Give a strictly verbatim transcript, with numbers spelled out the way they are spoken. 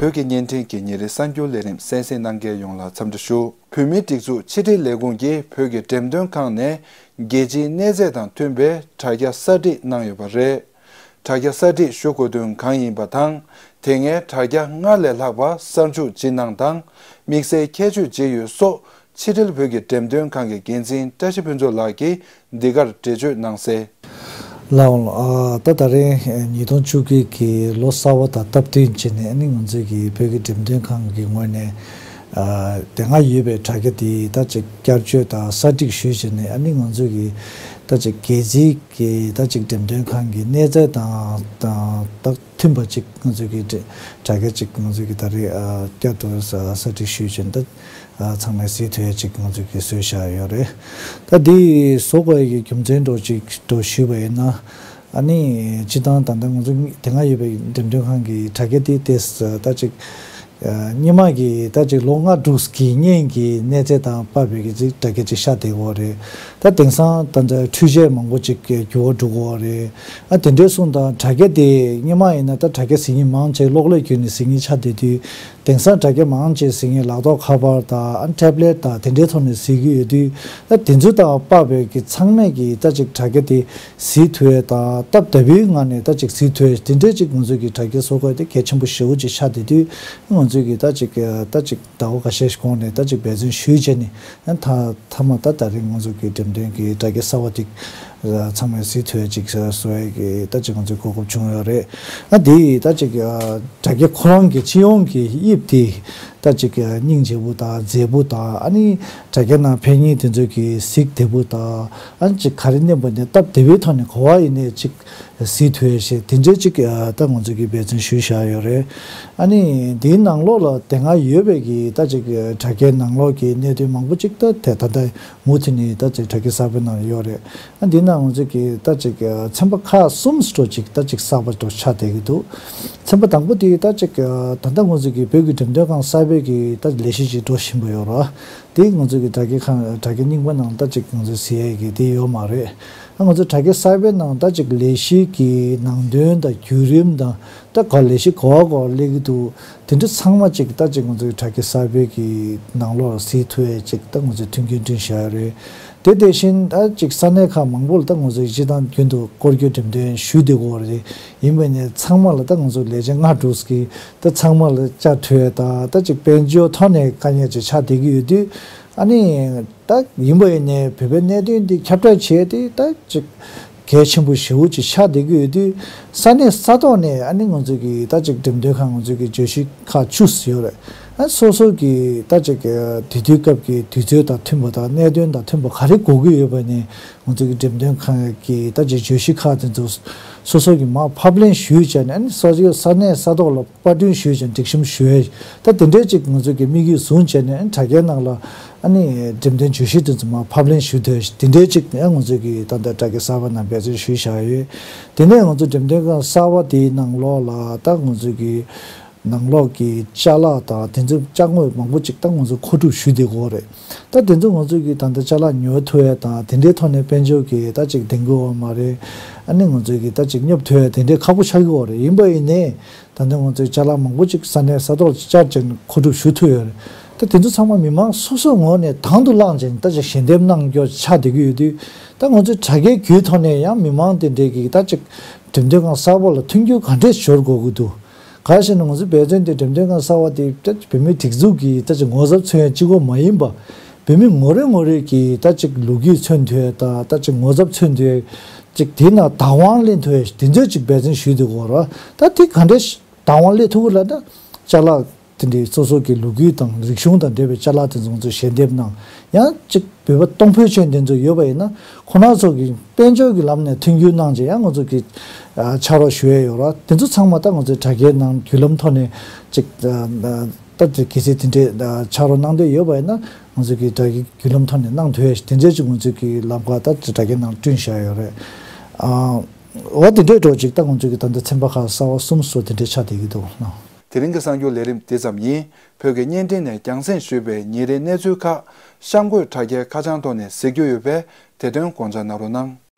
བོད་ཀྱི་བརྙན་འཕྲིན་གྱི་ཉིན་རེའི་གསར་འགྱུར་ལས་རིམ་གསན་གཟིགས་གནང་མཁན་ཡོངས་ལ་འཚམས་འདྲི་ཞུ། བོད་མིའི་སྒྲིག་འཛུགས་ཕྱི་དྲིལ་ལས་ཁུངས་ཀྱིས་བོད་ཀྱི་འགྲེམས་སྟོན་ཁང་ནས་རྒྱལ་སྤྱིའི་གནས་ཚད་དང་མཐུན་པའི་དྲ་རྒྱ་གསར་སྒྲིག་གནང་ཡོད་པ་རེད། དྲ་རྒྱ་གསར་སྒྲིག་ཞུ་དགོས་དོན་གང་ཡིན་པ་དང་། དེ་སྔའི་དྲ་རྒྱ་ལྔ་ལས་ལྷག་པ་གསར་འཇུག་ཇི་གནང་དང་། དམིགས་བསལ་ཁྱད་ཆོས་ཇི་ཡོད་སོགས། ཕྱི་དྲིལ་བོད་ཀྱི་འགྲེམས་སྟོན་ཁང་གི་འགན་འཛིན་བཀྲ་ཤིས་ཕུན་ཚོགས་ལགས་ཀྱིས་འདི་གར་འགྲེལ་བརྗོད་གནང་གསལ། ལགས་འོང་། ཨ། ད་ད་རེས་ཉིས་སྟོང་བཅུ་དགུ་གི་ལོ་གསར་པ་དང་སྟབས་བསྟུན་བྱས་ནས། ཨ་ནི་ང་ཚོས་ཀྱི་བོད་ཀྱི་འགྲེམས་སྟོན་ཁང་གི་ངོས་ནས། ཨ། དེ་སྔ་ཡོད་པའི་དྲ་རྒྱ་དེ་ད་ཅིག་བསྐྱར་བཅོས་དང་གསར་སྒྲིག་ཞུས་བྱས་ནས། ཨ་ནི་ང་ཚོས་ཀྱི་ད་ཅིག་རྒྱལ་སྤྱིའི་གི་ད་ཅིག་འགྲེམས་སྟོན་ཁང་གི་གནས་ཚད་དང་དང་ད། མཐུན་པ་ཅིག་ང་ཚོས་ཀྱི་དྲ་དྲ་རྒྱ་ཅིག་ང་ཚོས་ཀྱི་ད་རེས། ཨ། བསྐྱར་དུ་གསར་སྒྲིག་ཞུས་བྱས་ནས། ད། ཨ། ཚང་མས་གཟིགས་ཐུབ་ཡ་ཅིག་ང་ཚོས་ཀྱི་བཟོས་བཞག་ཡོད་རེད། ད་འདི་བཟོ་དགོས་ཡ་གི་རྒྱུ་མཚན་འདྲ་ཅིག་འདྲ་ཞུས་པ་ཡིན་ན། ཨ་ནི་སྤྱིར་བཏང་ད་ལྟ་ང་ཚོ་དེ་སྔ་ཡོད་པའི་འགྲེམས་སྟོན་ཁང་གི་དྲ་རྒྱ་དེ་ཏོག་ཙམ་ད་ཅིག་ཨ། སྔོན་མ་གི་ད་ཅིག་ལོ་ལྔ་དྲུག་གི་སྔོན་གྱི་གནས་ཚད་དང་དཔག་པའི་གི་ཅིག་དྲ་རྒྱ་ཅིག་ཤར་བསྡད་ཡོད་རེད། ད་དེང་སང་ད་ལྟ་འཕྲུལ་ཆས་མང་པོ་ཅིག་གི་འགྱུར་བ་འགྲོ་གི་ཡོད་རེད། ཨ། དེ་འདྲའི་སོང་ཙང་དྲ་རྒྱ་དེ་སྔོན་མ་ཡིན་ན་ད་དྲ་རྒྱ་གཟིགས་མཁན་མང་ཆེ་གློག་ཀླད་བརྒྱུད་ནས་གཟིགས་མཁན་ཆགས་བསྡད་དུས། དེང་སང་དྲ་རྒྱ་མང་ཆེ་གཟིགས་མཁན་ལག་ཐོག་ཁ་པར་དང་། ཨ། ཊེབ་ལེཊ་དང་དེ་འདྲའི་ཐོག་ནས་གཟིགས་ཀྱི་ཡོད་དུས། ད་དེ་ཚོ་དང་དཔག་པའི་གི་ཚང་མས་གི་ད་ཅིག་དྲ་རྒྱ་དེ་གཟིགས་ཐུབ་ཡ་དང་སྟབས་བདེ་པོའི་ངང་ནས་ད་ཅིག་གཟིགས་ཐུབ་ཡ། དེ་འདྲའི་ཅིག་ང་ཚོས་གི་དྲ་རྒྱ་བཟོ་དགོས་དེ་གལ་ཆེན་པོ་ཞེ་པོ་ཅིག་ཆགས་བསྡད་དུས། ང་ཚོས་གི་ད་ཅིག་ད་ཅིག་ཟླ་བ་ཁ་ཤས་ཤིག་གོང་ནས་ད་ཅིག་འབད་བརྩོན་ཞུས་བྱས་ནས། ཨ། མཐའ་མཐའ་མ་ད་ད་རེས་ང་ཚོ་གི་འགྲེམས་སྟོན་གྱི་དྲ་རྒྱ་གསར་པ་དེ་ཚང་མས་གཟིགས་ཐུབ་ཡ་ཅིག་བཟོ་ཡ་གི་ད་ཅིག་ང་ཚོས་གོ་སྐབས་བྱུང་ཡོད་རེད། ཨ། དེ་ད་ཅིག་ཨ། དྲ་རྒྱ་ཁོ་རང་གི་སྤྱི་ཡོངས་ཀྱི་དབྱིབས་དེ་ད་ཅིག་ཨ། སྙིང་རྗེ་པོ་དང་མཛེས་པོ་དང་། ཨ་ནི་དྲ་རྒྱ་ནང་ཕེབས་མཁན་དེ་ཚོ་གི་གཟིགས་བདེ་པོ་དང་། ཨ་ནི་ཅིག་ག་རེ་མནན་པ་ནས་སྟབས་བདེ་པོའི་ཐོག་ནས་ག་པར་ཡིན་ནའི་ཅིག་གཟིགས་ཐུབ་ཡ་ཞིག་དེ་འདྲའི་ཅིག་ཨ། ད་ང་ཚོ་གིས་འབད་བརྩོན་ཞུས་བཞག་ཡོད་རེད། ཨ་ནི་འདིའི་ནང་ལོགས་ལ་དེ་སྔ་ཡོད་པའི་གི་ད་ཅིག་དྲ་རྒྱའི་ནང་ལོགས་ཀྱི་གནད་དོན་མང་པོ་ཅིག་ད་དེ་ད་ལྟ་མུ་མཐུད་ནས་ད་ཅིག་དྲ་རྒྱ་གསར་པའི་ནང་ཡོད་རེད། ཨ། འདི་ནང་ང་ཚོ་གི་ད་ཅིག་ཚན་པ་ཁག་གསུམ་འདྲ་ཅིག་ད་ཅིག་གསར་པ་འདྲ་ཆགས་བསྡད་ཀྱི་འདུག་ཚན་པ་དང་པོ་དེ་ད་ཅིག་ད་ལྟ་ང་ཚོ་གི་བོད་ཀྱི་འགྲེམས་སྟོན་ཁང་གསར་པའི་གི་ད་ལས་གཞི་ཅིག་འགྲོ་བཞིན་པ་ཡོད་རེད། དེ་ང་ཚོ་གི་དྲ་རྒྱ་ཁང་དྲ་རྒྱ་རྙིང་པ་ནང་ད་ཅིག་ང་ཚོས་གཟིགས་ཡས་ཀྱི་དེ་ཡོད་མ་རེད། ཨ། ང་ཚོ་དྲ་རྒྱ་གསར་པའི་ནང་ད་ཅིག་ལས་གཞི་གི་ནང་དོན་དང་བརྒྱུད་རིམ་དང་། ད་ག་ལས་གཞི་ག་བ་ག་བ་སླེབས་ཀྱི་འདུག་དེ་འདྲ་ཚང་མ་ཅིག་ད་ཅིག་ང་ཚོའི་དྲ་རྒྱ་གསར་པའི་གི་ནང་ལོགས་ལ་གཟིགས་ཐུབ་ཡས་ཅིག་ད་ང་ཚོས་མཐུན་རྐྱེན་བསྐྲུན་བཞག་ཡོད་རེད། དེ་དེ་བཞིན་ད་ཅིག་ས་གནས་ཁག་མང་པོ་ལ་ད་ང་ཚོས་སྤྱིར་བཏང་རྒྱུན་དུ་སྐོར་སྐྱོད་འགྲེམས་སྟོན་ཞུས་བསྡད་ཀྱི་ཡོད་རེད། ཡིན་པ་ནས་ཚང་མ་ལ་ད་ང་ཚོ་ལས་བྱེད་ལྔ་དྲུག་གིས་ད་ཚང་མ་ལ་བཅར་ཐུབ་ཡས་དང་། ད་ཅིག་དཔལ་འབྱོར་ཐོག་ནས་དཀའ་ངལ་ཅིག་ཆགས་བསྡད་ཀྱི་ཡོད་དུས། ཨ་ནི་ད་ཡིན་པ་ཡིན་ནའི་བོད་པའི་གནད་དོན་འདི་ཁྱབ་བསྒྲགས་བྱས་ཏེ་ད་ཅིག་གལ་ཆེན་པོ་ཞེ་པོ་ཅིག་ཆགས་བསྡད་ཀྱི་ཡོད་དུས། ས་གནས་ས་ཐོག་ནས་ཨ་ནི་ང་ཚོ་གི་ད་ཅིག་འགྲེམས་སྟོན་ཁང་ང་ཚོ་གི་བརྗོད་གཞི་ཁག་བཅུ་ཡོད་རེད། ཨ། སོ་སོ་གི་ད་ཅིག་དེ་དུས་སྐབས་ཀྱི་དུས་ཚོད་དང་མཐུན་པ་དང་། གནད་དོན་དང་མཐུན་པ་ག་རེ་དགོས་ཀྱི་ཡོད་པ་ནི། ང་ཚོ་གི་འགྲེམས་སྟོན་ཁང་གི་ད་ཅིག་བརྗོད་གཞི་ཁག་དེ་ཚོ་སོ་སོ་གི་མར་ཕབ་ལེན་ཞུས་བྱས་ནས། ཨ་ནི་སོ་སོའི་ས་གནས་ས་ཐོག་ལ་པར་སྐྲུན་ཞུས་བྱས་ནས་སྒྲིག་གཤོམ་ཞུ་ཡས། ད་དེ་འདྲའི་ཅིག་ང་ཚོ་གི་དམིགས་ཡུལ་བཟུང་བྱས་ནས། ཨ་ནི་དྲ་རྒྱའི་ནང་ལ་ཨ་ནི་འགྲེམས་སྟོན་བརྗོད་གཞི་དེ་ཚོ་མར་ཕབ་ལེན་ཞུ་ཐུབ་ཡས་དེ་འདྲའི་ཅིག་ཡང་ང་ཚོ་གི་ད་ལྟ་དྲ་རྒྱ་གསར་པ་ནང་འབད་བརྩོན་ཞུས་བཞག་ཡོད། དེ་ནས་ང་ཚོ་འགྲེམས་སྟོན་ཁང་གསར་པ་དེའི་ནང་ལོགས་ལ་ད་ང་ཚོ་གི་ནང་ལོགས་ཀྱི་ཅ་ལག་དང་དེ་ཚོ་ཅ་དངོས་མང་པོ་ཅིག་ད་ང་ཚོ་མཁོ་སྒྲུབ་ཞུས་བསྡད་ཀྱི་ཡོད་རེད། ད་དེ་ཚོ་ང་ཚོ་གིས་ད་ལྟ་ཅ་ལག་ཉོ་ཐུབ་ཡས་དང་དེ་འདྲའི་ཐོག་ནས་དཔལ་འབྱོར་གྱི་ད་ཅིག་གདེང་ཁོ་ཡོད་མ་རེད། ཨ་ནི་ང་ཚོ་གིས་ད་ཅིག་སྙོབ་ཐུབ་ཡས་དེ་འདྲའི་ཁག་པོ་ཆགས་ཀྱི་ཡོད་རེད། ཡིན་པ་ཡིན་ནའི་ད་ལྟ་ང་ཚོས་ཅ་ལག་མང་པོ་ཅིག་ས་གནས་ས་ཐོག་ལ་བཅར་བྱས་ནས་མཁོ་སྒྲུབ་ཞུ་ཐུབ་ཡོད་རེད། ད་དེ་ཚོ་ཚང་མ་མི་མང་སོ་སོའི་ངོས་ནས་དང་དུ་བླངས་བྱས་ནས་ད་ཅིག་ཞལ་འདེབས་གནང་རྒྱུ་ཆགས་བསྡད་ཀྱི་ཡོད་དུས། ད་ང་ཚོས་དྲ་རྒྱའི་བརྒྱུད་ཐོག་ནས་ཡང་མི་མང་དེ་འདྲའི་གིས་ད་ཅིག་འགྲེམས་སྟོན་ཁང་གསར་པ་ལ་མཐུན་འགྱུར་ག་འདྲས་སྦྱོར་དགོས་ཀྱི་འདུག་གང་ཞེ་ན། ང་ཚོའི་འབད་བརྩོན་དེ་འགྲེམས་སྟོན་ཁང་གསར་པ་དེ་ད་བོད་མིའི་སྒྲིག་འཛུགས་ཀྱི་ད་ཅིག་ངོ་ཚབ་མཚོན་ཡས་གཅིག་པོ་མ་ཡིན་པ། བོད་མི་ངོ་རེ་ངོ་རེ་གི་ད་ཅིག་ལོ་རྒྱུས་མཚོན་ཐུབ་ཡས་དང་། ད་ཅིག་ངོ་ཚབ་མཚོན་ཐུབ་ཡས་ཅིག་དེའི་ནང་བདག་དབང་ལེན་ཐུབ་ཡས་དེ་ཚོ་ཅིག་འབད་བརྩོན་ཞུས་བསྡད་ཀྱི་ཡོད་རེད། ད་དེ་ག་འདྲས་བདག་དབང་ལེན་ཐུབ་ཀྱི་ལབ་ན། ཅ་ལག་དེ་འདྲའི་སོ་སོ་གི་ལོ་རྒྱུས་དང་རིག་གཞུང་དང་འབྲེལ་བའི་ཅ་ལག་དེ་ཚོ་ང་ཚོས་ཞལ་འདེབས་གནང་། ཡང་ཅིག་བོད་པ་གཏོང་ཕོད་ཅན་དེ་ཚོ་ཡོད་པ་ཡིན་ན། ཁོང་རྣམ་ཚོ་གི་དཔལ་འབྱོར་གྱི་ལམ་ནས་མཐུན་འགྱུར་གནང་བྱས་ཡང་ང་ཚོ་གི་ཨ་ཕྱག་རོགས་ཞུ་ཡས་ཡོད་རེད། དེ་ཚོ་ཚང་མ་ད་ང་ཚོའི་དྲ་རྒྱའི་ནང་བརྒྱུད་ལམ་ཐོག་ནས་ཅིག་ཨ་ད་དེ་གལ་སྲིད་དེ་འདྲའི་ཨ་ཕྱག་རོགས་གནང་འདོད་ཡོད་པ་ཡིན་ན། ང་ཚོ་གི་དྲ་རྒྱའི་བརྒྱུད་ལམ་ཐོག་ནས་གནང་ཐུབ་ཡས་དེ་འདྲའི་ཅིག་ང་ཚོ་གི་ལམ་ཁ་ད་དྲ་རྒྱའི་ནང་བསྐྲུན་བཞག་ཡོད་རེད། ཨ་འོ་དེ་འདྲའི་འདྲ་ཅིག་ད་ང་ཚོ་གི་ད་ལྟ་ཚན་པ་ཁག་གསར་པ་གསུམ་སོགས་དེ་འདྲའི་ཆགས་བསྡད་ཀྱི་འདུག་ལགས། དེ་རིང་གི་གསར་འགྱུར་ལས་རིམ་འདི་ཙམ་ཡིན། བོད་ཀྱི་བརྙན་འཕྲིན་ནས་རྒྱང་སྲིང་ཞུས་པའི་ཉིན་རེའི་གནས་ཚུལ་ཁག་གཤམ་འཁོད་དྲ་རྒྱའི་ཁ་བྱང་ཐོག་ནས་གཟིགས་རྒྱུ་ཡོད་པས། དེ་དོན་དགོངས་འཇགས་གནང་རོགས་གནང་།